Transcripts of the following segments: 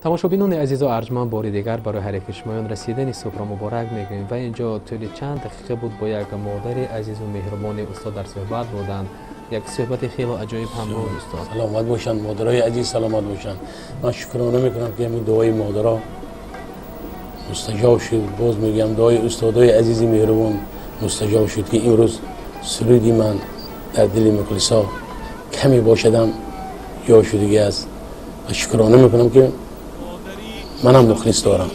Тамошобинони азизу арҷманд, бори дигар барои ҳар яки шумоён расидани субҳро муборак мегӯем ва инҷо тӯли чанд дақиқа буд бо як модари азизу меҳрубони устод дар суҳбат буданд. Як суҳбати хело аҷоиб ҳам буд, устод. Саломат бошанд, модарои азиз, саломат бошанд. Ман шукрона мекунам, ки ҳамин дуои модаро мустаҷоб шуд. Боз мегӯям, дуои устодои азизи меҳрубон мустаҷоб шуд, ки имрӯз суруди ман дар дили мухлисо каме бошадам ҷо шудагӣ аст ва шукрона мекунам, ки манам мухлис дорам.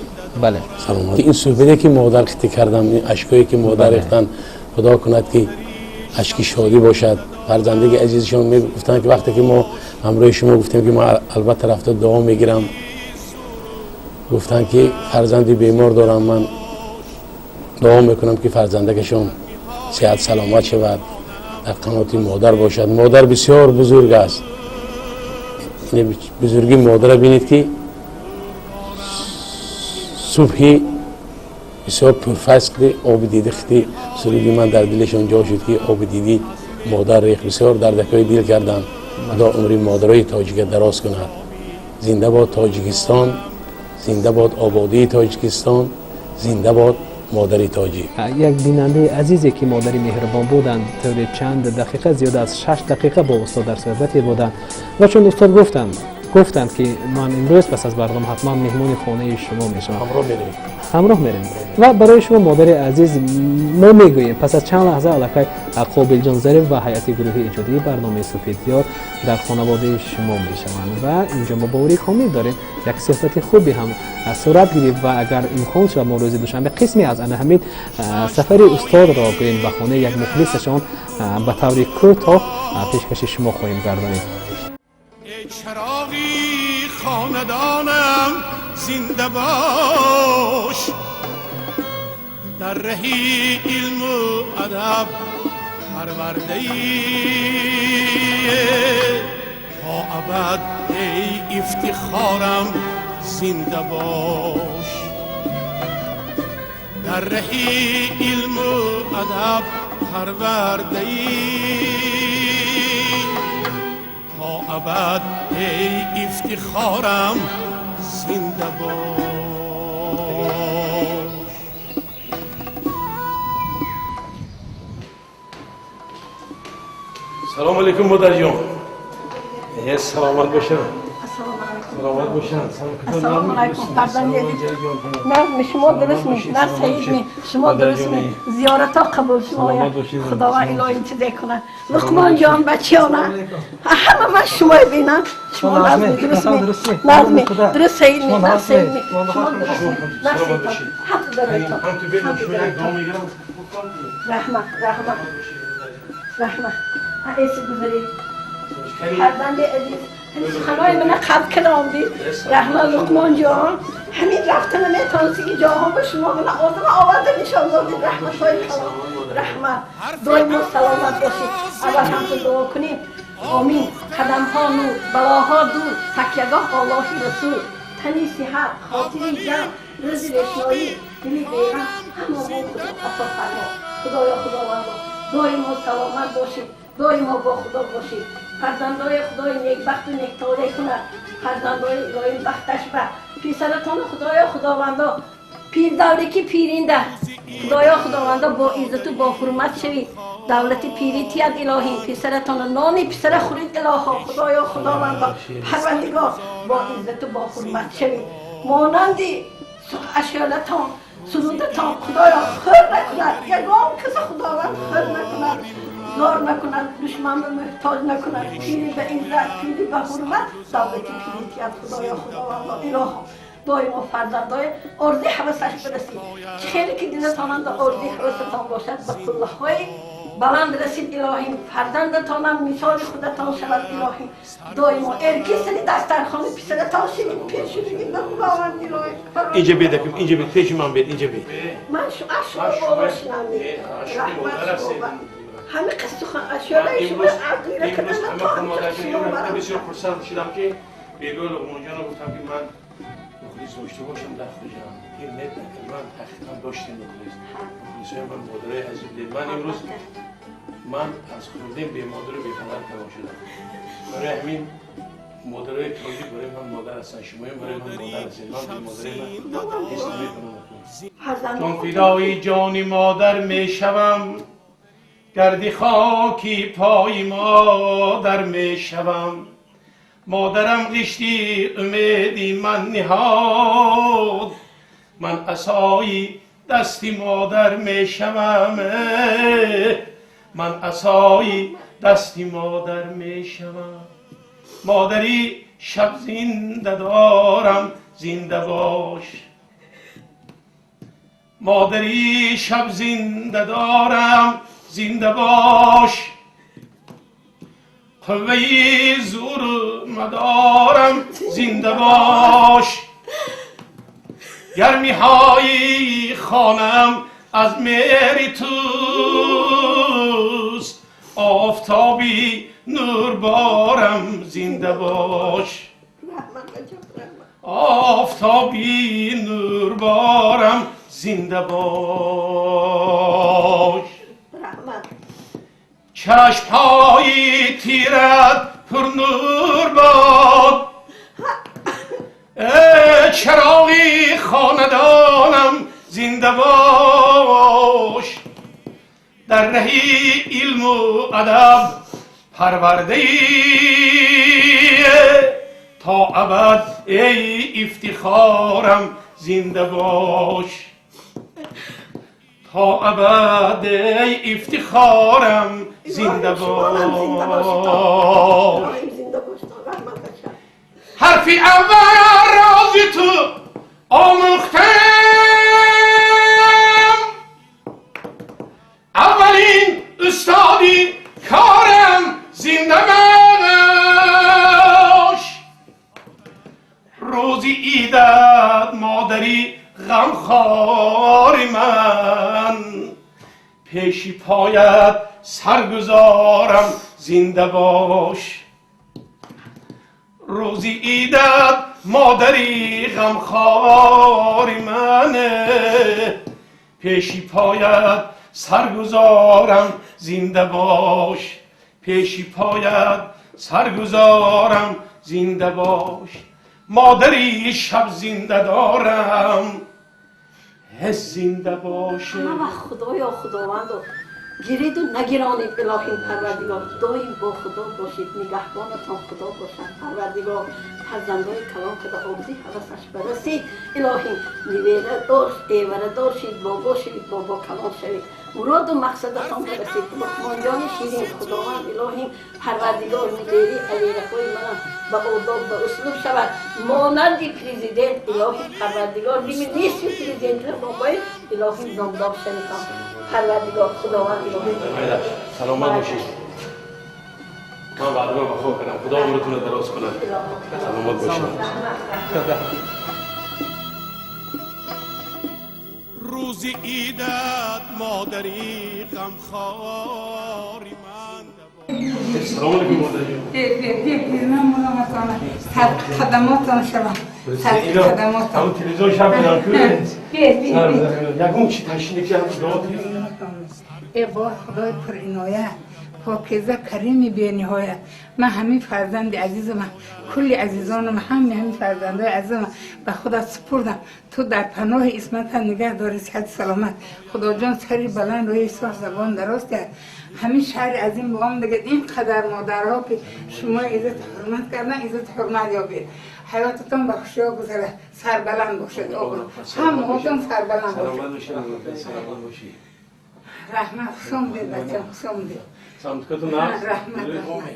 Саломат. Ин суҳбате ки модар қитӣ кардам, ин ашкое ки модар рехтанд, худо кунад, ки ашки шодӣ бошад. Фарзандаги азизшон мегуфтанд, ки вақте ки мо ҳамроҳи шумо гуфтем, ки ман албатта рафта дуо мегирам, гуфтанд, ки фарзанди бемор дорам, ман дуо мекунам, ки фарзандакашон сиҳат саломат шавад, дар қаноти модар бошад. Модар бисёр бузург аст. Бузургии модара бинед, ки субҳи бисёр пурфайз оби диди хити суруди ман дар дилашон ҷо шуд, ки оби диди модар рех, бисёр дардакҳои дил карданд. Худо умри модарои тоҷика дароз кунад. Зинда бод Тоҷикистон, зинда бод ободии Тоҷикистон, зинда бод модари тоҷик. Як бинандаи азизе, ки модари меҳрубон буданд, тӯли чанд дақиқа, зиёда аз 6 дақиқа бо устод дар суҳбате буданд ва чун устод гуфтанд, ки ман имрӯз пас аз барнома ҳатман меҳмони хонаи шумо мешавам. Ҳамроҳ мерем. Ҳамроҳ мерем ва барои шумо, модари азиз, мо мегӯем, пас аз чанд лаҳза аллакай Қобилҷон Зариф ва ҳайати гурӯҳи эҷодии барномаи Субҳи Диёр дар хонаводаи шумо мешаванд ва инҷо мо боварии комил дорем, як суҳбати хубе ҳам сурат гирифт ва агар имкон шавад, мо рӯзи душанбе қисме аз ана ҳамин сафари устодро гӯем ба хонаи як мухлисашон ба таври кӯтоҳ пешкаши шумо хоҳем гардонид. Чароғи хонадонам зинда бош, дар раҳи илму адаб парвардаи то абад, эй ифтихорам зинда бош, дар раҳи илму адаб парвардаи то абад, эй ифтихорам зинда бош. Салому алейкум, модарҷон, саломат бошам. Саломат бошанд. Ассалому алайкум, фарзанди азиз. Шумо дурустми, на саидми, шумо дурустми? Зиёрато қабул шумо, Худованд илоҳим чизе кунад. Луқмон ҷон, бачиёна, ҳама ман шумои бинам. Шумо назми дурустми, назми дуруст, саидми, на саидми, шумо дурустми, на саид? Ҳамту даройтон, раҳмат, раҳмат, раҳмат. Эси гузаред, фарзанди азиз. Суханои мана қабл карда омдид. Раҳмат, Луқмон ҷон. Ҳамин рафта наметавонисти, ки ҷоҳо ба шумо мана одама оварда нишон додид. Раҳматҳои калон, раҳмат. Доимо саломат бошед. Аввал ҳамту дуо кунем. Омин. Қадамҳо нур, балоҳо дур, такягоҳ Аллоҳи Расул, тани сиҳат, хотири ҷамъ, рӯзи решноӣ, дили беғам, ҳама мо Худо ато фармо. Худоё Худовандо, доимо саломат бошед, доимо бо Худо бошед. Фарзандои Худои некбахту нектоле кунад. Фарзандои илоҳим бахташ ба писаратону, Худоё Худовандо, пирдавре ки пиринда, Худоё Худовандо, бо иззату бо ҳурмат шавид, давлати пирӣ тият илоҳим писаратону, нони писара хӯрид илоҳо. Худоё Худовандо, Парвардигор, бо иззату бо ҳурмат шавид, монанди ашёлатон сурудатон, Худоё, хӯр накунад ягон каса, Худованд хӯр накунад, зор накунад, душман ба муҳтоҷ накунад, пири ба иззат, пири ба ҳурмат, давлати пирӣ тият, Худоё Худовандо, илоҳо. Доимо фарзандои орзуи ҳавасаш бирасид, чӣ хеле ки дилатонанда орзуи ҳавасатон бошад, ба қуллаҳои баланд расид илоҳим. Фарзандатонам мисоли худатон шавад илоҳим. Доимо эрки сари дастархони писаратон шавид, пир шудагӣ ба Худованд илоҳим. Инҷа бедакум, инҷа бед, пеши ман бед, инҷа бед. Ман аз шумо боло шинам. Раҳмат шумо. Ҳами қисса ашёлаи шумо ағира кардам. Бисёр хурсанд шудам, ки бегоҳ Луқмонҷонро гуфтам, ки ман мухлис дошта бошам дар Хуҷанд. Ин нет, ман ҳақиқатан доштем мухлис. Мухлисои ман модарои азиз будед. Ман имрӯз ман аз хурдем бемодару бепадар калон шудам. Барои ҳамин Модарои тоҷик барои ман модар ҳастанд, шумоям барои ман модар ҳастед. Ман бе модари ман ҳеҷ наметавонам. Чун фидои ҷони модар мешавам, гарди хоки пои модар мешавам. Модарам ғишти умеди ман ниҳод, ман асои дасти модар мешавам, ман асои дасти модар мешавам. Модари шаб зинда дорам, зинда бош. Модари шаб зинда дорам, зинда бош. Қувваи зуру мадорам, зинда бош. Гармиҳои хонам аз меҳри туст, офтоби нурборам, зинда бош. Офтоби нурборам, зинда бош. Чашмҳои тират пурнур бод, чароғи хонадонам, зинда бош. Дар раҳи илму адаб парвардаи то абад, эй ифтихорам, зинда бош. То абад, эй ифтихорам, зинда бош. Ҳарфи аввал рози ту омӯхтам, аввалин устоди корам, зинда бош. Рӯзи идат, модари ғамхори ман, пеши поят саргузорам, зинда бош. Рӯзи идат, модари ғамхори ман, пеши поят саргузорам, зинда бош. Пеши поят саргузорам, зинда бош. Модари шаб зинда дорам, ҳис зинда бош. Ҳама худоё, худовандо, гириду нагиронед, илоҳим парвардигор. Доим бо худо бошед, нигаҳбонатон худо бошад, парвардигор. Фарзандои калон када обзи ҳавасаш барасид, илоҳим. Невера дор, эварадор шид, бобо шавид, бобо калон шавид, муроду мақсадатон барасид. Луқмонҷони ширин, худованд илоҳим парвардигор нибери авераҳои манам ба одоб, ба услуб шавад, монанди президент, илоҳим парвардигор. Бими нисфи президентро бобои, илоҳим номдор шавитон, парвардигор, худованд илоҳим. Саломат бошед. Ман ваъдама вафо кардам. Худо умратонро дароз кунад. Саломат бошед. Рӯзи идат, модари ғамхори ман. Салом алейкум, модарҷон. Хадамотон шавам. Ҳамун телевизион шаб дидам ку. Ягон чи ташкил ки ҳам дод. Э бо худои пуриноят, покиза, карими бениҳоят, ман ҳамин фарзанди азизам, кулли азизонам, ҳами ҳамин фарзандои азизам ба худат супурдам. Ту дар паноҳи исматат нигаҳ дори, сиҳату саломат. Худоҷон, сари баланд, рӯи соҳ, забон дароз диҳад. Ҳамин шаҳри азим ба ом дигад, ин қадар модарҳо ки шумо иззату ҳурмат кардан, иззату ҳурмат ёбед. Ҳаётатон ба хушиҳо гузарад, сарбаланд бошед, ҳамаотон сарбаланд бошед. Раҳмат, хуш омдед, бачам, хуш омдед. Самткату нағз,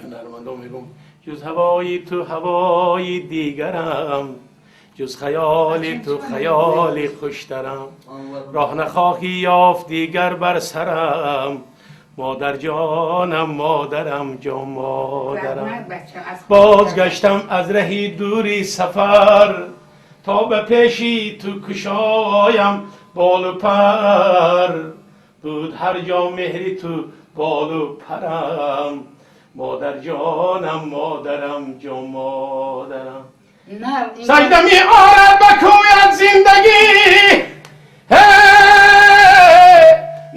ҳунармандо мегум: ҷуз ҳавои ту ҳавои дигарам, ҷуз хаёли ту хаёли хуштарам, роҳ нахоҳӣ ёфт дигар бар сарам, модарҷонам, модарам, ҷон модарам. Бозгаштам аз раҳи дури сафар, то ба пеши ту кушоям болу пар. Буд ҳар ҷо меҳри ту болу парам, модарҷонам, модарам, ҷон модарам. Сажда меорад ба кӯят зиндагӣ,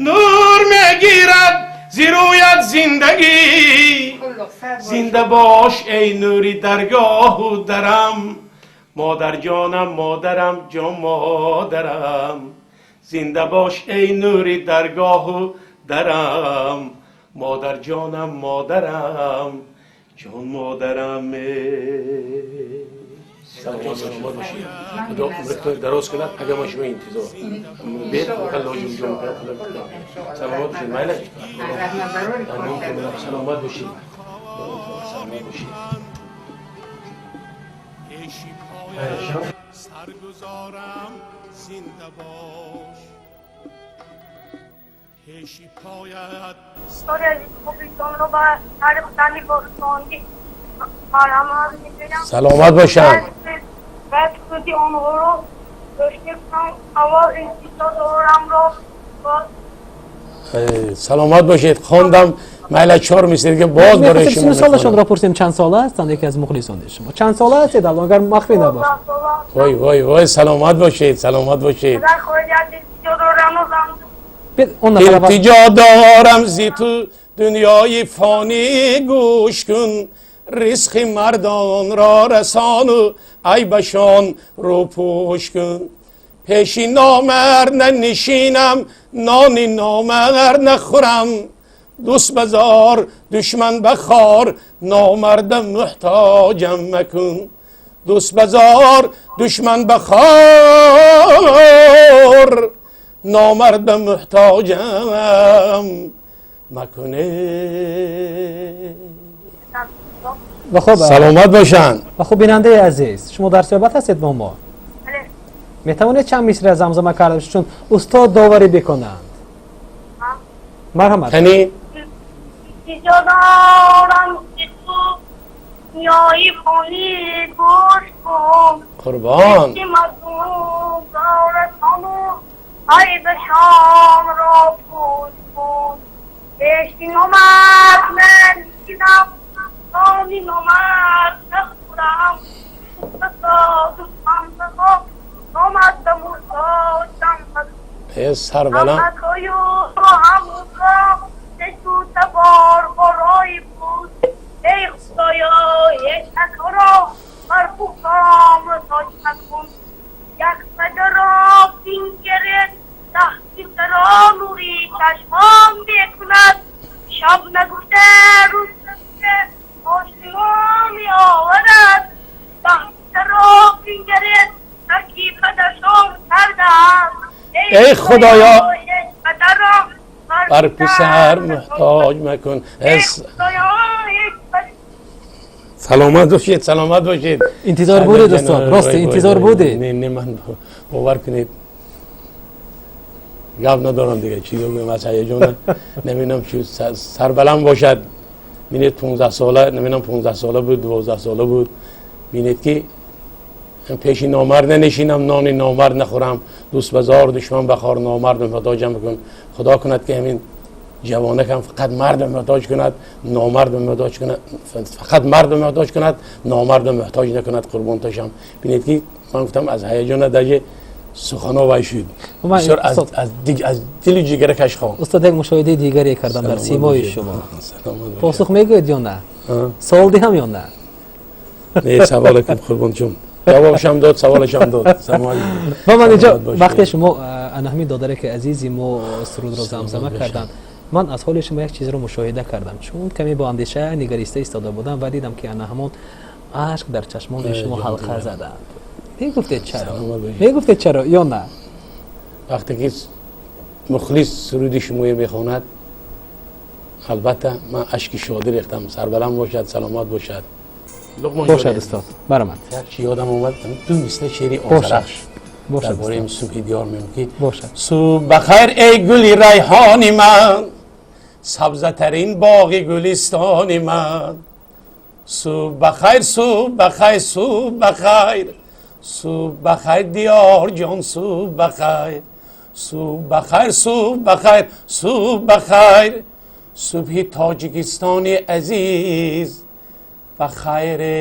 нур мегирад зирӯят зиндагӣ. Зинда бош эй нури даргоҳу дарам, модар ҷонам, модарам, ҷон модарам. Зинда бош эй нури даргоҳу дарам, модар ҷонам, модарам, ҷон модарам. Саломат бошед, худо умратон дароз кунад. Агар ма шумо интизор бед лоҷум ҷон кунад. Саломат бошед, майлаш, саломат бошед, саломат бошед. Саргузорам, зинда бош пеши поят. Саломат бошанд. Саломат бошед. Хондам, майла, чор миср боз барои шумо. Солашонро пурсем, чанд сола ҳастанд? Яке аз мухлисони шумо. Чанд сола ҳастед аллон, агар махфӣ набошад? Вой, вой, вой, саломат бошед, саломат бошед. Илтиҷо дорам зи ту, дунёи фонӣ, гӯш кун, ризқи мардонро расону айбашон рӯпӯш кун. Пеши номард нанишинам, нони номард нахӯрам, дӯст базор, душман бахор, номарда муҳтоҷам макун. Дӯст базор, душман бахор, номарда муҳтоҷам макуне. Саломат бошанд. Ва хуб, бинандаи азиз, шумо дар суҳбат ҳастед бо мо, метавонед чанд мисра замзама карда, чун устод доварӣ бикунанд? Марҳамат. Кани. Илтиҷо дорам зи ту, дунёи фонӣ, гӯш кун, қурбон, айбашон ро пӯш кун. Пеши номард нанишинам, нони номард нахӯрам, душман бахор, номарда муҳтоҷам макун. Сарбаланд. Ҳамакою ҳамро бор барои буд. Эй Худоё, ҳеҷ акро бар пухтам тоҷ макун. Як падаро бингеред, таҳқиқро нури чашмон мекунад. Шаб нагуфта, рӯз нагуфта, ошино меоварад. Таҳқиқро бингаред, тарки падаршон кардааст. Эй Худоё, ҳеҷ падарро бар писар муҳтоҷ макун. Саломат бошед, саломат бошед. Интизор будед, устод, рост, интизор будед? Не, не, ман бовар кунед, гап надорам дига, чӣ гӯям, аз ҳаяҷона намедонам чӣ. Сарбаланд бошад. Бинед, 15 сола, намедонам, 15 сола буд, 12 сола буд. Бинед ки пеши номард нанишинам, нони номард нахӯрам, дӯст базор, душман бахор, номард муҳтоҷам бикун. Худо кунад ки ҳамин ҷавонакам фақат мард муҳтоҷ кунад, номард муҳтоҷ кунад, фақат мард муҳтоҷ кунад, номард муҳтоҷ накунад, қурбон тошам. Бинед ки ман гуфтам, аз ҳаяҷона даже сухано вай шуд, бисёр аз дили ҷигаракаш хон. Устод, як мушоҳидаи дигаре кардам дар симои шумо. Посух мегӯед ё на? Савол диҳам ё на? Не, савол кун, қурбон ҷон. Ҷавобшам дод, саволашам дод. Ва ман инҷо вақте шумо ана ҳамин додаре ки азизи мо сурудро замзама карданд, ман аз ҳоли шумо як чизро мушоҳида кардам, чун каме бо андеша нигариста истода будам ва дидам ки ана ҳамон ашк дар чашмони шумо ҳалқа заданд. Мегуфтед чаро, мегуфтед чаро ё на? Вақте ки мухлис суруди шуморо мехонад, албатта ман ашки шодӣ рехтам. Сарбаланд бошад, саломат бошад. Бошад, устод, баромад. Як чи ёдам омад, ду мисра шеъри Озарахш дар бораи субҳи диёр мегӯям ки: бошад. Субҳ бахайр, эй гули райҳони ман, сабзатарин боғи гулистони ман. Субҳ бахайр, субҳ бахайр, субҳ бахайр, субҳ бахайр, диёр ҷон, субҳ бахайр. Субҳ бахайр, субҳ бахайр, субҳ бахайр, субҳи Тоҷикистони азиз бахайре.